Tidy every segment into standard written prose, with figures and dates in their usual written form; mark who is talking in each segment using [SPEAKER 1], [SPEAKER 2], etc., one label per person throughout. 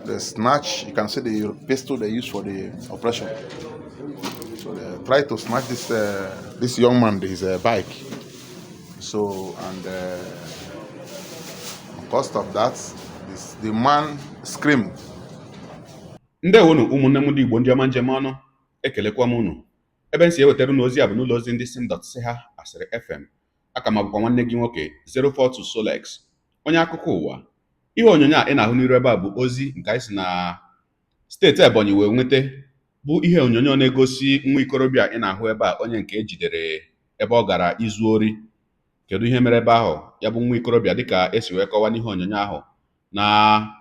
[SPEAKER 1] They snatch, you can see the pistol they use for the operation. So they try to snatch this young man his bike. So, and because of that, the man screamed.
[SPEAKER 2] Ndewonu ụmụnne m ndị Igbo, ndị ọma njem ọnụ, ekelekwa m unu. Ebe m si ewetara unu ozi a bụ n'ụlọ ozi ndị sim dot si ha asịrị FM. Aka m abụkwa nwanne gị nwoke 042 Solex, onye akụkọ ụwa. Ihe onyonyo a ị na-ahụ n'iru ebe a bụ ozi nke anyị si na steeti Ebonyi wee nweta, bụ ihe onyonyo na-egosi nwa ikorobịa ị na-ahụ ebe a, onye nke ejidere ebe ọ gara izu ori. Kedu ihe mere ebe ahụ? Ya bụ nwa ikorobịa, dịka esi wee kọwaa n'ihe onyonyo ahụ, na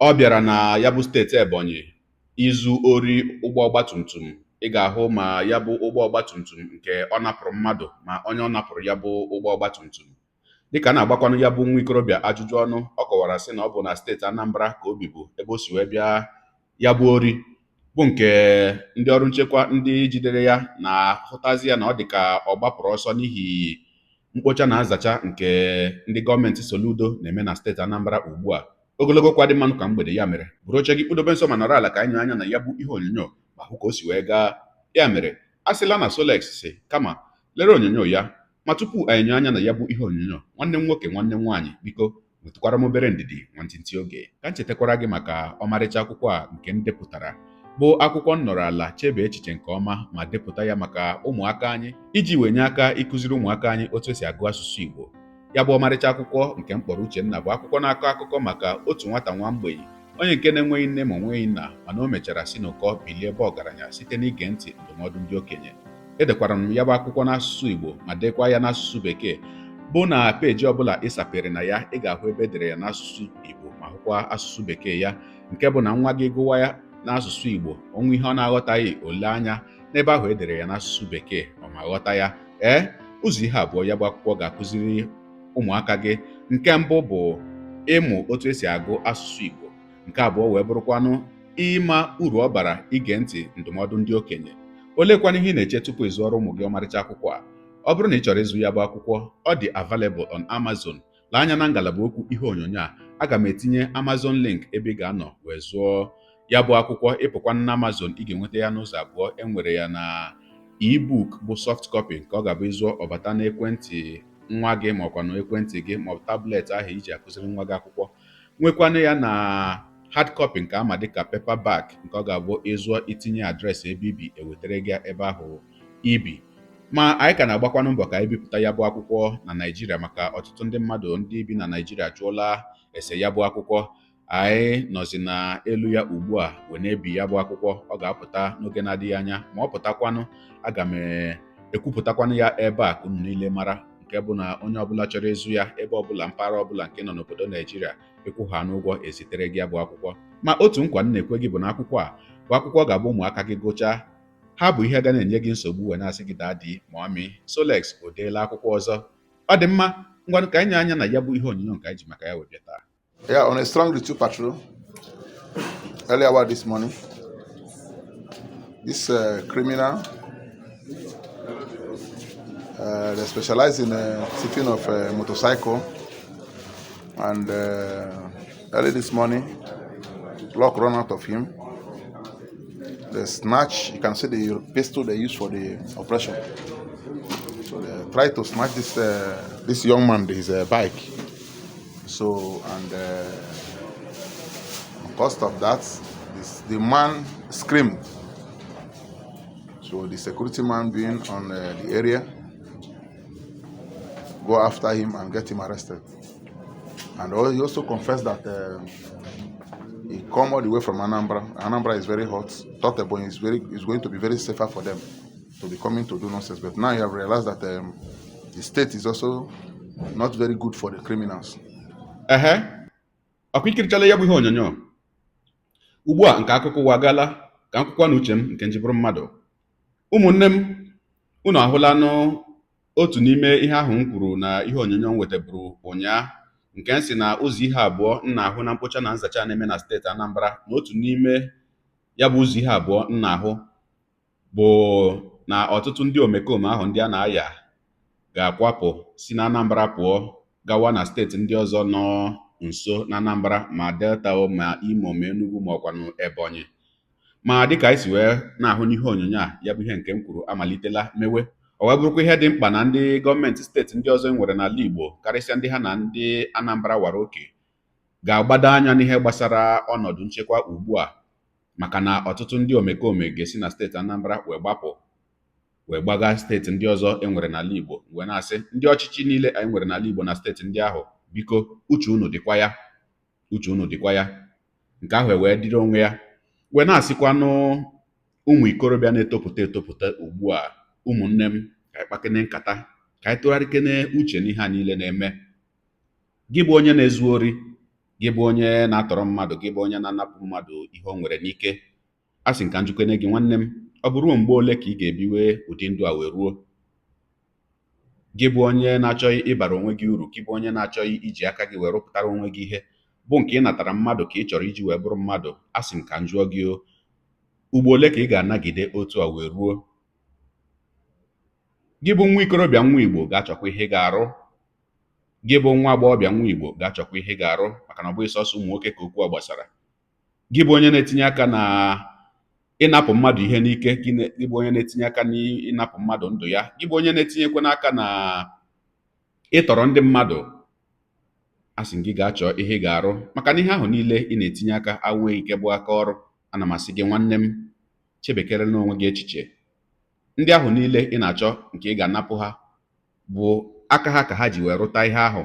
[SPEAKER 2] ọ bịara na ya bụ steeti Ebonyi izu ori ụgbọ ọgbatumtum. Ị ga-ahụ ma ya bụ ụgbọ ọgbatumtum nke ọ napụrụ mmadụ, ma onye ọ napụrụ ya bụ ụgbọ ọgbatumtum. Dịka a na-agbakwanụ ya bụ nwa ikorobịa ajụjụ ọnụ, ọ kọwara sị na ọ bụ na steeti Anambra ka o bibu, ebe o si wee bịa ya bụ ori, bụ nke ndị ọrụ nchekwa ndị jidere ya na-ahụtazi ya na ọ dị ka ọ gbapụrụ ọsọ n'ihi mkpocha na nzacha nke ndị gọọmenti Soludo na-eme na steeti Anambra ugbu a. Ogologo kwa dị mmanụ ka mgbede. Ya mere, buru oche gị, kpụdobe nso ma nọrọ ala ka anyị nyoo anya na ya bụ ihe onyonyo ma hụ ka o si wee gaa. Ya mere, a sịla na Solex si, kama lere onyonyo ya. Ma tupu anyị nyoo anya na ya bụ ihe onyonyo, nwanne m nwoke, nwanne m nwaanyị, biko nwetụkwara m obere ndidi nwantịntị oge ka m chetakwara gị maka ọmarịcha akwụkwọ a nke m depụtara, bụ akwụkwọ m nọrọ ala chebe echiche nke ọma ma depụta ya maka ụmụaka anyị, iji wee nye aka ịkụziri ụmụaka anyị otu esi agụ asụsụ Igbo. Ya bụ ọmarịcha akwụkwọ nke m kpọrọ Uchenna bụ akwụkwọ na-akọ akụkọ maka otu nwata nwa mgbei, onye nke na-enweghị nne ma onweghị nna, mana o mechara si n'ụkọ bilie ebe ọgaranya site n'ige ntị ndụmọdụ ndị okenye. Edekwara m ya bụ akwụkwọ n'asụsụ Igbo ma dekwa ya n'asụsụ Bekee, bụ na peji ọbụla ị sapere na ya, ị ga-ahụ ebe edere ya n'asụsụ Igbo ma hụkwa asụsụ Bekee ya, nke bụ na nwa gị gụwa ya n'asụsụ Igbo, onwe ihe ọ na-aghọtaghị, ole anya n'ebe ahụ edere ya n'asụsụ Bekee, ọ ma ghọta ya. Ee, ụzọ ihe abụọ ya bụ akwụkwọ ga-akụziri ụmụaka gị: nke mbụ bụ ịmụ otu esi agụ asụsụ Igbo, nke abụọ wee bụrụkwanụ ịma uru ọ bara ige ntị ndụmọdụ ndị okenye. Oleekwana ihe ị na-eche tupu ị zụọrọ ụmụ gị ọmarịcha akwụkwọ a? Ọ bụrụ na ị chọrọ ịzụ ya bụ akwụkwọ, ọ dị available on Amazon. Lee anya na ngalaba okwu ihe onyonyo a, aga m etinye Amazon link ebe ị ga-anọ wee zụọ ya bụ akwụkwọ. Ịpụkwa na Amazon, ị ga-enweta ya n'ụzọ abụọ: e nwere ya na ebook, bụ soft copy, nke ọ ga-abụ ịzụọ, ọbata n'ekwentị nwa gị ma ọkwa na ekwentị gị ma ọ bụ tablet ahụ iji akụziri nwa gị akwụkwọ. Nwekwanụ ya na hard copy, nke ama dịka paperback, nke ọ ga-abụ ịzụọ, itinye address ebe ibi, ewetara gị ebe ahụ ibi. Ma anyị ka na-agbakwanụ mbọ ka anyị bipụta ya bụ akwụkwọ na Naịjirịa, maka ọtụtụ ndị mmadụ ndị bi na Naịjirịa jụọla ese ya bụ akwụkwọ. Anyị nọzi na elu ya ugbu a wee na-ebi ya bụ akwụkwọ. Ọ ga-apụta n'oge na-adịghị anya. Ma ọ pụtakwanụ, aga m ekwupụtakwanụ ya ebe a ka unu niile mara, nke bụ na onye ọbụla chọrọ ịzụ ya, ebe ọbụla, mpaghara ọbụla nke nọ n'obodo Naijiria, ịkwụ ha n'ụgwọ, ezitere gị ya bụ akwụkwọ. Ma otu nkwa m na-ekwe gị bụ na akwụkwọ a bụ akwụkwọ ga-abụ ụmụaka gị gụchaa ha, bụ ihe ga na-enye gị nsogbu wee na-asị gị, "Daddy, mommy, Solex o deela akwụkwọ ọzọ?" Ọ dị mma, ngwanụ, ka anyị nye anya na ya bụ ihe onyonyo nke anyị ji maka ya wee bịa taa.
[SPEAKER 1] Yeah, on a strong ritual patrol early hour this morning, this criminal, they specialize in thieving of motorcycle, and early this morning, luck run out of him. They snatch, you can see the pistol they use for the operation. So they try to snatch this young man his bike. So, and because of that, the man screamed. So the security man being on the area go after him and get him arrested. And he also confessed that he come all the way from Anambra. Anambra is very hot. Thought Ebonyi is going to be very safer for them to be coming to do nonsense. But now you have realized that the state is also not very good for the criminals.
[SPEAKER 2] Ehe, ọkwa ikirichala ya bụ ihe onyonyo ugbu a nke akụkọ ụwa agaala ka akwụkwọ na uche m nke njibụrụ mmadụ. Ụmụnne m, unu ahụlanụ otu n'ime ihe ahụ m kwuru na ihe onyonyo m wetaburu ụnyaa, nke m si na ụzọ ihe abụọ m na-ahụ na mkpocha na nzacha na-eme na steeti Anambra, na otu n'ime ya bụ ụzọ ihe abụọ m na-ahụ bụ na ọtụtụ ndị omekome ahụ ndị a na-aya ga-akwapụ si na Anambra pụọ gawa na steeti ndị ọzọ nọ Nso na Anambra, ma Delta o, ma Imo, ma Enugu, ma ọkwanụ Ebonyi. Ma dịka anyị si wee na-ahụ n'ihe onyonyo a, ya bụ ihe nke m kwuru amalitela mewe. O wee bụrụkwa ihe dị mkpa na ndị gọọmenti steeti ndị ọzọ e nwere n'ala Igbo, karịsịa ndị ha na ndị Anambra wara oke, ga-agbado anya n'ihe gbasara ọnọdụ nchekwa ugbu a, maka na ọtụtụ ndị omekome ga-esi na steeti Anambra wee gbapụ wee gbaga steeti ndị ọzọ e nwere n'ala Igbo. Wee na-asị ndị ọchịchị niile anyị nwere n'ala Igbo na steeti ndị ahụ, biko, uche unu dịkwa ya, uche unu dịkwa ya. Nke ahụ ewee dịrị onwe ya. Wee na-asịkwanụ ụmụ ikorobịa na-etopụta etopụta ugbu a, ụmụnne m, ka anyị kpakene nkata, ka anyị tụgharịkene uche n'ihe a niile na-eme. Gị bụ onye na-ezu ori, gị bụ onye na-atọrọ mmadụ, gị bụ onye na-anapụ mmadụ ihe o nwere n'ike, a sị nka njukene gị, nwanne m, ọ bụ ruo mgbe ole ka ị ga-ebiwe ụdị ndụ a wee ruo? Gị bụ onye na-achọghị ịbara onwe gị uru, gị bụ onye na-achọghị iji aka gị wee rụpụtara onwe gị ihe bụ nke ị natara mmadụ ka ị chọrọ iji wee bụrụ mmadụ, a sị m ka m jụọ gị o, ugbo ole ka ị ga-anagide otu a wee ruo? Gị bụ nwa ikorobịa, nwa Igbo, ga-achọkwa ihe ị ga-arụ. Gị bụ nwa agbọghọbịa, nwa Igbo, ga-achọkwa ihe ị ga-arụ, maka na ọ bụghị sọsọ ụmụ nwoke ka okwu a gbasara. Gị bụ onye na-etinye aka na ịnapụ mmadụ ihe n'ike, gị bụ onye na-etinye aka n'ịnapụ mmadụ ndụ ya, gị bụ onye na-etinyekwa n'aka na ịtọrọ ndị mmadụ, a sị gị ga-achọ ihe ị ga-arụ, maka na ihe ahụ niile ị na-etinye aka awụghị nke bụ aka ọrụ. Ana m asị gị, nwanne m, chebekere n'onwe gị echiche. Ndị ahụ niile ị na-achọ nke ị ga-anapụ ha bụ aka ha ka ha ji wee rụta ihe ahụ.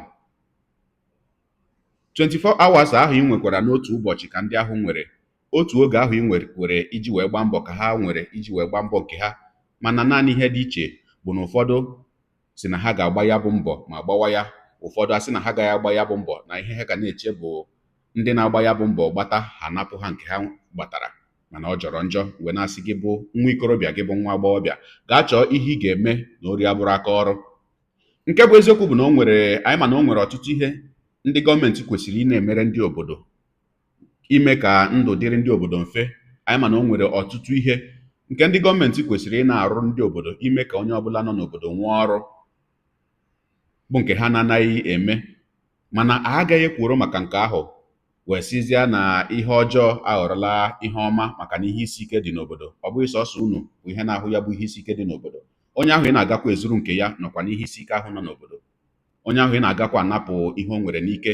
[SPEAKER 2] 24 hours ahụ ị nwekwara n'otu ụbọchị ka ndị ahụ nwere. Otu oge ahụ ị nwere iji wee gbaa mbọ ka ha nwere iji wee gbaa mbọ nke ha. Mana naanị ihe dị iche bụ na ụfọdụ si na ha ga-agba ya bụ mbọ ma gbawa ya, ụfọdụ asị na ha agaghị agba ya bụ mbọ, na ihe ha ga na-eche bụ ndị na-agba ya bụ mbọ gbata ha napụ ha nke ha gbatara. Mana ọ jọrọ njọ. Wee na-asị gị bụ nwa ikorobịa, gị bụ nwa agbọghọbịa, gaa chọọ ihe ị ga-eme na ori abụrụ aka ọrụ. Nke bụ eziokwu bụ na o nwere anyị, ma na o nwere ọtụtụ ihe ndị gọọmenti kwesịrị ị na-emere ndị obodo ime ka ndụ dịrị ndị obodo mfe. Anyị ma na o nwere ọtụtụ ihe nke ndị gọọmenti kwesịrị ị na-arụ ndị obodo ime ka onye ọbụla nọ n'obodo nwee ọrụ, bụ nke ha na-anaghị eme. Mana a agaghị ekworo maka nke ahụ wee sịzie na ihe ọjọọ aghọrọla ihe ọma, maka na ihe isi ike dị n'obodo. Ọ bụghị sọsọ unu bụ ihe na-ahụ ya bụ ihe isi ike dị n'obodo. Onye ahụ ị na-agakwa ezuru nke ya nọkwa n'ihe isi ike ahụ nọ n'obodo. Onye ahụ ị na-agakwa anapụ ihe o nwere n'ike,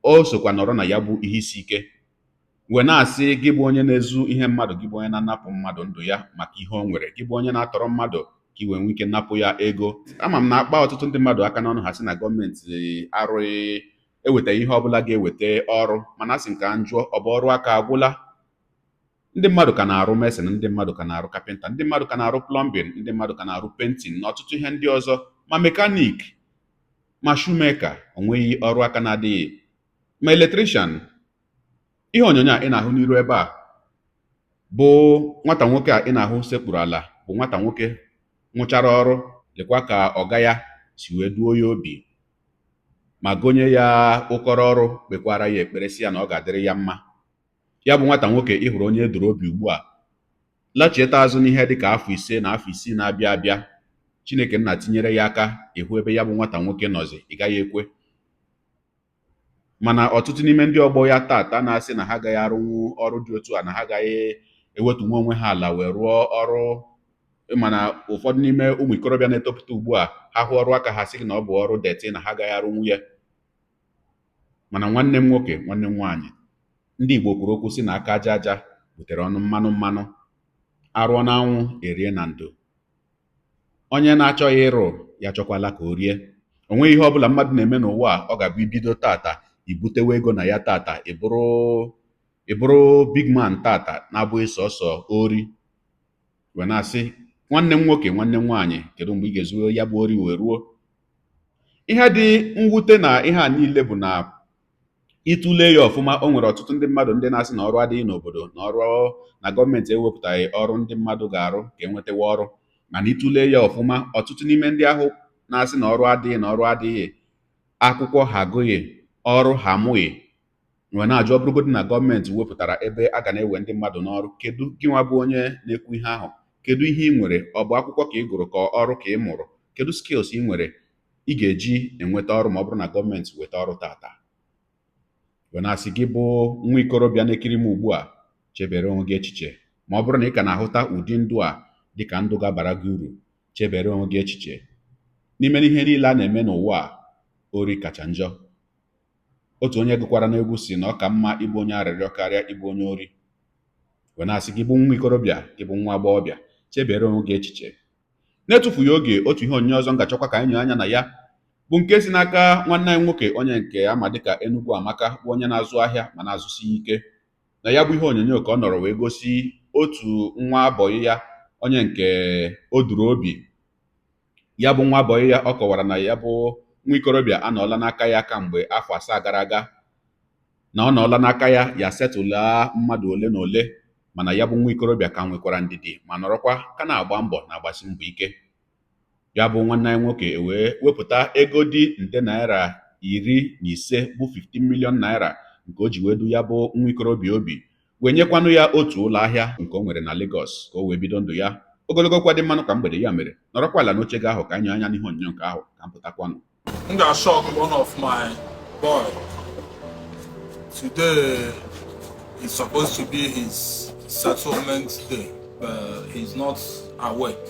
[SPEAKER 2] o sokwa nọrọ na ya bụ ihe isi ike. Wee na-asị gị bụ onye na-ezu ihe mmadụ, gị bụ onye na-anapụ mmadụ ndụ ya maka ihe o nwere, gị bụ onye na-atọrọ mmadụ ka ị wee nwee ike napụ ya ego, ama m na-akpa ọtụtụ ndị mmadụ aka n'ọnụ, ha sị na gọọmenti arụghị, ewetaghị ihe ọbụla ga-eweta ọrụ. Mana asị m ka m jụọ, ọ bụ ọrụ aka agwụla? Ndị mmadụ ka na-arụ mason, ndị mmadụ ka na-arụ kapịnta, ndị mmadụ ka na-arụ plumbing, ndị mmadụ ka na-arụ painting na ọtụtụ ihe ndị ọzọ, ma mechanic, ma shoemaker. Onweghị ọrụ aka na-adịghị, ma electrician. Ihe onyonyo a ị na-ahụ n'iru ebe a bụ nwata nwoke a ị na-ahụ sekpuru ala, bụ nwata nwoke nwụchara ọrụ. Lekwa ka ọga ya si wee duo ya obi ma gonye ya ụkọrọ ọrụ, kpekwara ya ekpere, si ya na ọ ga-adịrị ya mma. Ya bụ nwata nwoke ị hụrụ onye edoro obi ugbu a, lachieta azụ n'ihe dịka afọ 5 na afọ 6 na-abịa abịa, Chineke nna tinyere ya aka, ịhụ ebe ya bụ nwata nwoke nọzi, ị gaghị ekwe. Mana ọtụtụ n'ime ndị ọgbọ ya tata na-asị na ha agaghị arụnwu ọrụ dị otu a, na ha agaghị ewetunwu onwe ha ala wee rụọ ọrụ. Mana ụfọdụ n'ime ụmụ ikorobịa na-etopụta ugbu a, ha hụ ọrụ aka, ha sị gị na ọ bụ ọrụ dirty, na ha agaghị arụnwu ya. Mana nwanne m nwoke, nwanne m nwaanyị, ndị Igbo kwuru okwu sị na aka aja aja butere ọnụ mmanụ mmanụ. Arụọ n'anwụ, erie na ndo. Onye na-achọghị ịrụ ya chọkwala ka o rie. O nweghị ihe ọbụla mmadụ na-eme n'ụwa a ọ ga-abụ ibido tata ibutewe ego na ya, tata ịbụrụ big man tata, na-abụghị sọsọ ori. Wee na-asị nwanne m nwoke, nwanne m nwaanyị, kedu mgbe ị ga-ezuwe ya bụ ori wee ruo? Ihe dị mwute na ihe a niile bụ na ịtụle ya ọfụma, o nwere ọtụtụ ndị mmadụ ndị na-asị na ọrụ adịghị n'obodo, na ọrụ na gọọmenti ewepụtaghị ọrụ ndị mmadụ ga-arụ ka enwetawa ọrụ. Mana ịtụle ya ọfụma, ọtụtụ n'ime ndị ahụ na-asị na ọrụ adịghị, na ọrụ adịghị, akwụkwọ ha agụghị, ọrụ ha amụghị. Nwee na-ajụ, ọ bụrụgodị na gọọmenti wepụtara ebe a ga na-ewe ndị mmadụ n'ọrụ, kedu gị nwa bụ onye na-ekwu ihe ahụ, kedu ihe ị nwere? Ọ bụ akwụkwọ ka ị gụrụ, ka ọrụ ka ị mụrụ? Kedu skills ị nwere ị ga-eji enweta ọrụ ma ọ bụrụ na gọọmenti weta ọrụ tata? Wee na-asị gị bụ nwa ikorobịa na-ekiri m ugbu a, chebere onwe gị echiche. Ma ọ bụrụ na ị ka na-ahụta ụdị ndụ a dịka ndụ ga-abara gị uru, chebere onwe gị echiche. N'ime ihe niile a na-eme n'ụwa a, ori kacha njọ. Otu onye gụkwara n'egwu si na ọ ka mma ịbụ onye arịrịọ karịa ịbụ onye ori. Wee na-asị gị bụ nwa ikorobịa, gị bụ nwa agbọghọbịa, chebere onwe gị echiche. Na-etufughị oge, otu ihe onyonyo ọzọ m ga-achọkwa ka anyị nyoo anya na ya bụ nke si n'aka nwanne anyị nwoke, onye nke ama dịka Enugu Amaka, bụ onye na-azụ ahịa ma na-azụsi ike. Na ya bụ ihe onyonyo ka ọ nọrọ wee gosi otu nwa abọyị ya, onye nke o duru obi. Ya bụ nwa abọyị ya, ọ kọwara na ya bụ nwa ikorobịa anọọla n'aka ya kamgbe afọ 7 gara aga, na ọ nọọla n'aka ya, ya setụlaa mmadụ ole na ole, mana ya bụ nwa ikorobịa ka nwekwara ndidi ma nọrọkwa ka na-agba mbọ na-agbasi mbọ ike. Ya bụ nwanne anyị nwoke wee wepụta ego dị nde naira 15 bụ 15 million naira nke o ji wee du ya bụ nwa ikorobịa obi, wee nyekwanụ ya otu ụlọ ahịa nke o nwere na Lagos ka o wee bido ndụ ya. Ogologo kwa dị mmanụ ka mgbede ya mere, nọrọkwa ala n'oche gị ahụ ka anyị anya n'ihe onyonyo nke ahụ ka m pụtakwanụ.
[SPEAKER 3] M ga-shock one of my boy. Today is supposed to be his settlement day, but he's not awake.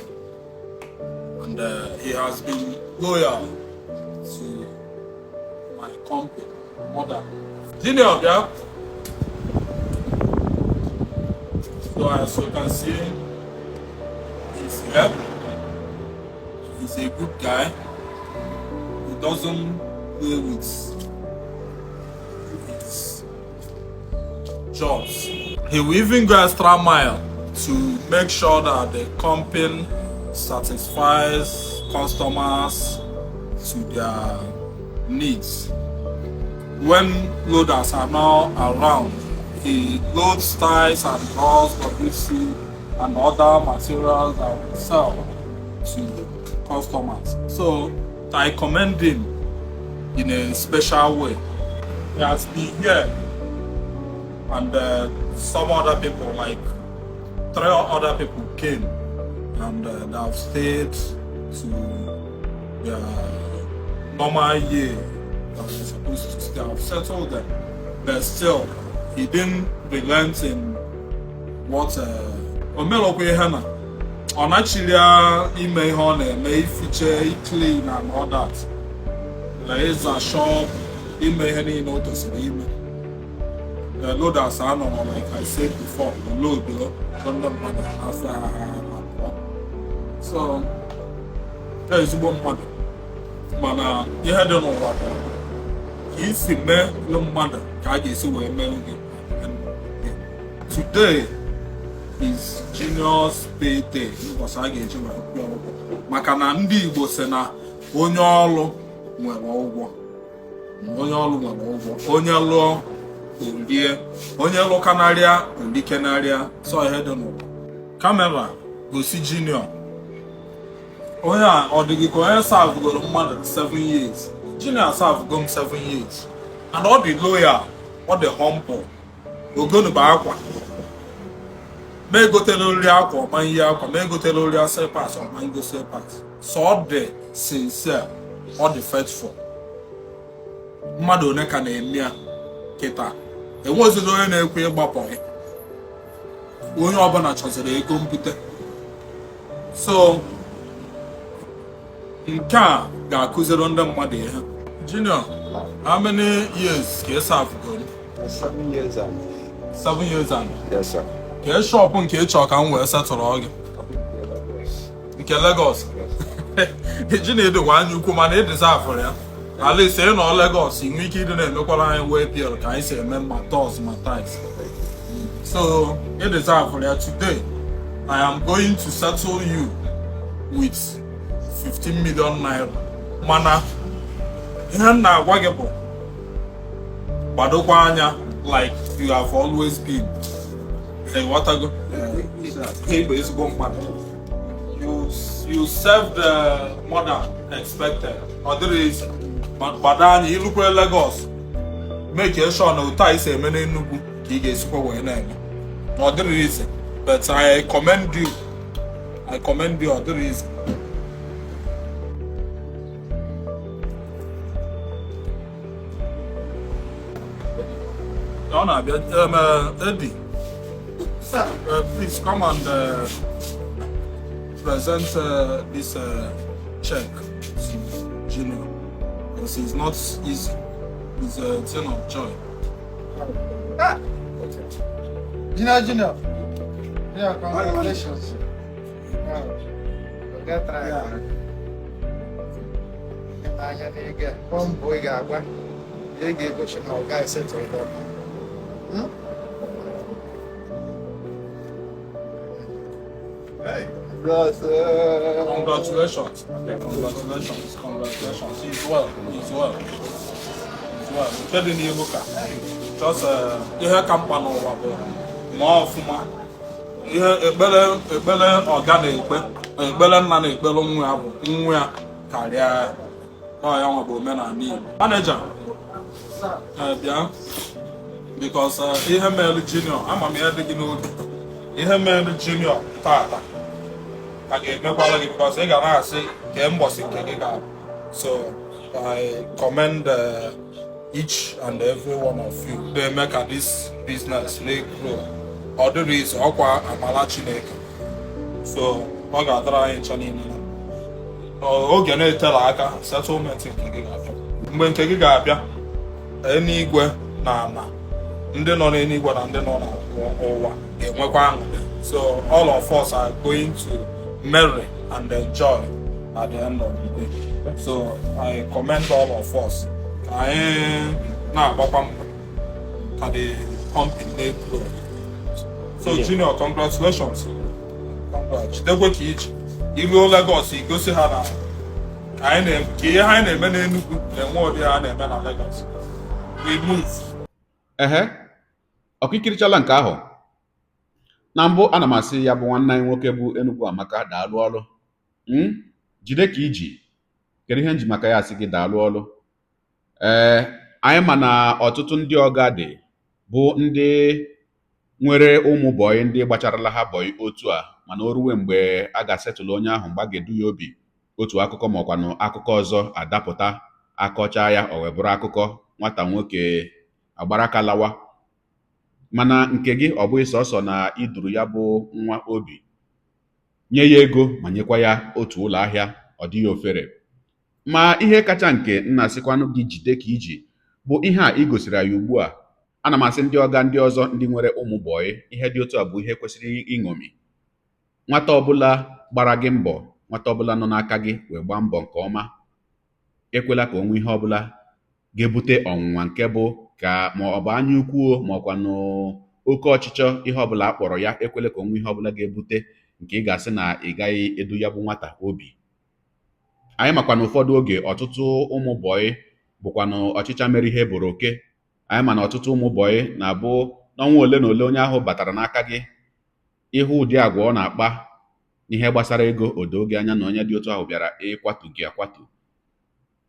[SPEAKER 3] And he has been loyal to my company, mother. Junior, yeah? So as you can see, he's here. He's a good guy. He doesn't play with his jobs. He will even go extra mile to make sure that the company satisfies customers to their needs. When loaders are now around, he loads ties and draws WC and other materials that we sell to customers. So I commend him in a special way. He has been here, and some other people, like 3 other people came, and they have stayed to their normal year that they're supposed to stay. I've settled them, but still, he didn't relent in what o merokwa ihe na ọ nachiri ya ime ihe ọ na-eme, ifiche, clean and all that, na ịza shop, ime ihe niile o tosiri ime. The loaders anọrọ, like I said before, the load ndị mmadụ asa ha abụọ. So ezigbo mmadụ, mana ihe dị n'ụwa bụ ka isi mee mmadụ ka a ga-esi wee mee gị. Today is Junior's payday, ụbọchị a ga-eji wee kwụọ ụgwọ, maka na ndị Igbo sị na onye ọlụ nwere ụgwọ, onye ọlụ nwere ụgwọ, onye lụọ orie, onye lụkanarịa orikenarịa. So ihe dị n'ụwa, camera gosi Junior onye a, ọ dị gị ka onye servegoro mmadụ 7 years. Junior servego m 7 years, and ọ dị loyal, ọ dị humble. Ogonu bụ akwa ma egotela ori akwa ọma, ihe akwa ma egotela ori slippers ọma, ngo slippers. So ọ dị sincere, ọ dị faithful. Mmadụ one ka na-eme ya kịta? Enwezila onye na-ekwe ịgbapọ onye ọbụla chọziri ego mbute. So nke a ga-akụziri ndị mmadụ ihe. Junior, how many years ka ị servegoro?
[SPEAKER 4] 7 years and
[SPEAKER 3] 7 years and
[SPEAKER 4] Yes, sir.
[SPEAKER 3] Ka shop nke ị chọrọ ka m wee setụrụ gị? Nke Lagos. Ji na-edokwa anya ukwu, mana ị deserve ya. At least ị nọ Lagos, ị nwee ike ịdị na-emekwara anyị wee pl ka anyị si eme ma doors ma tiles. So ị deserve ya. Today I am going to settle you with 15 million naira, mana ihe m na-agwa gị bụ gbadokwa anya like you have always been. Ịghọtago? Ị bụ ezigbo mmadụ. You served more than expected. Ọ dịrị easy. Ma gbado anya, ilukwe Lagos, make sure na otu a isi eme n'Enugu ka ị ga-esikwa wee na-eme. Na ọ dịrị easy, but I commend you, I commend you. Ọ dịrị easy. na-abịa. Eddie, please come and present this check to Junior, because it's not easy. It's a thing of joy.
[SPEAKER 4] Junior, Junior. Yeah, congratulations. Yeah. Get try. Anya na ego mbọ ị ga-agba, ihe ga-egosi na ọ gaghị settle up. Bros,
[SPEAKER 3] Congratulations. Congratulations. Congratulations. He's well. He's well. He's well. Nke dị n'ihu ka just ihe ka mkpa n'ụwa bụ ma ọfụma ihe ekpere ekpere ọga na-ekpe, ekpere nna na-ekpere nwa ya bụ nwa ya karịa ya. Ọ ya nwa bụ omenala Igbo. Manager, bịa, because ihe mere Junior, ama m ihe dị gị n'obi. Ihe mere Junior tata ka ga-emekwara gị, because ị ga na-asị kee mbọsị nke gị ga. So I commend each and every one of you na-eme ka this business na-grow. Ọ dịrị izu ọkwa amala Chineke, so ọ ga-adịrị anyị ncha niile na oge na-etela aka. Settlement nke gị ga-abịa. Mgbe nke gị ga-abịa, eluigwe na ala, ndị nọ n'eluigwe na ndị nọ n'ụwa ga-enwekwa aṅụrị. So all of us are going to merry and enjoy at the end of the day. So I commend all of us ka anyị na-agbakwa mbọ ka the company na-grow. So Junior, congratulations. Congrats. Jidekwe ka iji iruo Lagos igosi ha na ka anyị na ka ihe anyị na-eme n'Enugu na-enwe ụdị ha na-eme na Lagos. We move.
[SPEAKER 2] Ehe, ọkụ ikirichala nke ahụ. Na mbụ, ana m asị ya bụ nwanne anyị nwoke bụ Enugu Amaka, daalụ ọlụ. Jide ka iji. Kedu ihe nji maka ya asị gị daalụ ọlụ? Ee, anyị ma na ọtụtụ ndị ọga dị bụ ndị nwere ụmụ bọyị, ndị gbacharala ha bọyị otu a, mana o ruwe mgbe a ga-asetụlụ onye ahụ, mgbe a ga-edu ya obi, otu akụkọ ma ọkwanụ akụkọ ọzọ adapụta, akọcha ya, o wee bụrụ akụkọ nwata nwoke agbara aka lawa. Mana nke gị, ọ bụghị sọsọ na iduru ya bụ nwa obi, nye ya ego, ma nyekwa ya otu ụlọ ahịa, ọ dịghị ofere. Ma ihe kacha nke nna sịkwanụ gị jide ka iji bụ ihe a ị gosiri anyị ugbu a. Ana m asị ndị ọga ndị ọzọ, ndị nwere ụmụ bọyị, ihe dị otu a bụ ihe kwesịrị iṅomi. Nwata ọbụla gbara gị mbọ, nwata ọbụla nọ n'aka gị wee gbaa mbọ nke ọma, ekwela ka o nwee ihe ọbụla ga-ebute ọnwụnwa nke bụ ka ma ọ bụ anya ukwu ma ọkwanụ oke ọchịchọ, ihe ọbụla a kpọrọ ya. Ekwela ka o nwee ihe ọbụla ga-ebute nke ị ga-asị na ị gaghị edu ya bụ nwata obi. Anyị makwa na ụfọdụ oge, ọtụtụ ụmụ bọyị bụkwanụ ọchịcha mere ihe boro oke. Anyị ma na ọtụtụ ụmụ bọyị na-abụ n'ọnwa ole na ole onye ahụ batara n'aka gị, ịhụ ụdị agwa ọ na-akpa n'ihe gbasara ego, o doo gị anya na onye dị otu ahụ bịara ịkwatu gị akwatu.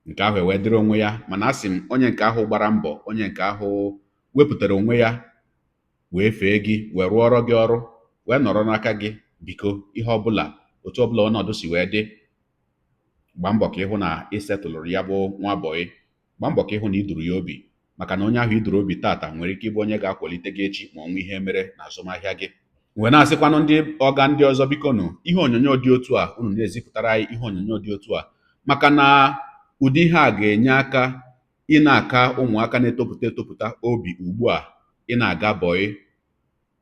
[SPEAKER 2] Nke ahụ ewee dịrị onwe ya. Mana asị m, onye nke ahụ gbara mbọ, onye nke ahụ wepụtara onwe ya wee fee gị, wee rụọrọ gị ọrụ, wee nọrọ n'aka gị, biko, ihe ọbụla, otu ọbụla ọnọdụ si wee dị, gbaa mbọ ka ịhụ na ị setụlụrụ ya bụ nwa bọyị. Gbaa mbọ ka ịhụ na ị duru ya obi, maka na onye ahụ i duru obi tata nwere ike ịbụ onye ga-akwalite gị echi ma ọ nwee ihe mere na azụmahịa gị. Wee na-asịkwanụ ndị ọga ndị ọzọ, biko nụ, ihe onyonyo dị otu a, unu na-ezipụtara anyị ihe onyonyo dị otu a, maka na ụdị ihe a ga-enye aka ị na-aka ụmụaka na-etopụta etopụta obi ugbu a ị na-aga bọyị,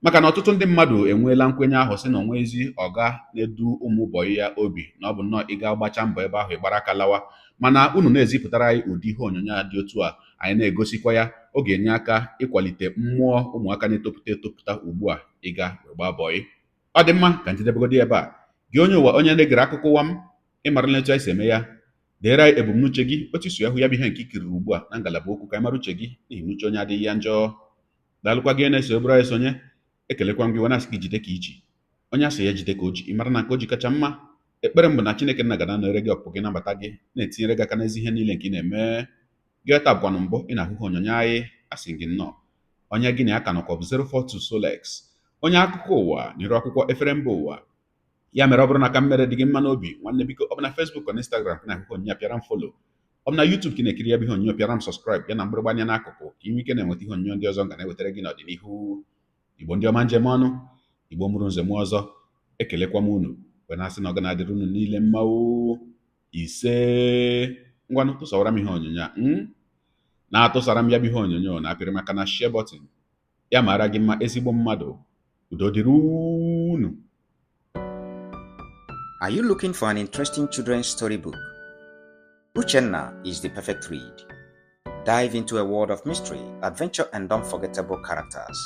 [SPEAKER 2] maka na ọtụtụ ndị mmadụ enweela nkwenye ahụ sị na onwezi ọga na-edu ụmụ bọyị ya obi, na ọ bụ nnọọ ị ga gbacha mbọ ebe ahụ, ịgbara aka lawa. Mana unu na-ezipụtara anyị ụdị ihe onyonyo a dị otu a, anyị na-egosikwa ya, ọ ga-enye aka ịkwalite mmụọ ụmụaka na-etopụta etopụta ugbu a ịga wee gbaa bọyị. Ọ dị mma, ka njedebegodi ebe a. Gị onye ụwa, onye na-egere akụkọ ụwa m, ịmarala etu anyị si eme ya. Deere anyị ebumnuche gị, otu isi ahụ ya bụ ihe nke ikiriri ugbu a na ngalaba okwu, ka anyị mara uche gị, n'ihi na uche onye adịghị ya njọ. Daalụkwa gị na-eso eburu anyị sonye. Ekelekwa m gị wee na-asị gị jide ka iji. Onye asị ya jide ka o ji, ị mara na nke o ji kacha mma. Ekpere m bụ na Chineke nna ga na-anọnyere gị, ọpụpụ gị nabata gị, na-etinyere gị aka n'ezi ihe niile nke ị na-eme. Gị taa bụkwanụ mbụ ị na-ahụ ihe onyonyo anyị, asị gị nnọọ. Onye gị na ya ka nọkwa bụ 042 Solex, onye akụkọ ụwa n'iru akwụkwọ efere mba ụwa. Ya mere, ọ bụrụ na ka mmere dị gị mma n'obi, nwanne, biko, ọ bụ na Facebook na Instagram ka na-ahụ onyonyo, pịara m follow. Ọ bụ na YouTube ka ị na-ekiri ya bụ ihe onyonyo, pịara m subscribe ya na mgbịrịgba anya n'akụkụ ka ị nwee ike na-enweta ihe onyonyo ndị ọzọ m ga na-ewetara gị n'ọdịnihu. Igbo ndị ọma, njem ọnụ, Igbo mụrụ nze m ọzọ, ekelekwa m unu wee na-asị na ọ ga na-adịrị unu niile mma o. Ise. Ngwanụ, tụsawara m ihe onyonyo a, na-atụsara m ya bụ ihe onyonyo, na-apịrị maka na share button ya. Mara gị mma, ezigbo mmadụ. Udo dịrị unu.
[SPEAKER 5] Are you looking for an interesting children's storybook? Uchenna is the perfect read. Dive into a world of mystery, adventure, and unforgettable characters.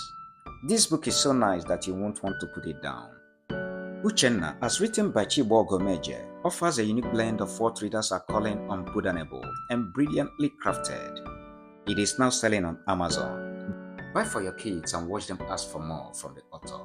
[SPEAKER 5] This book is so nice that you won't want to put it down. Uchenna, as written by Chibo Gomeje, offers a unique blend of what readers are calling unputdownable and brilliantly crafted. It is now selling on Amazon. Buy for your kids and watch them ask for more from the author.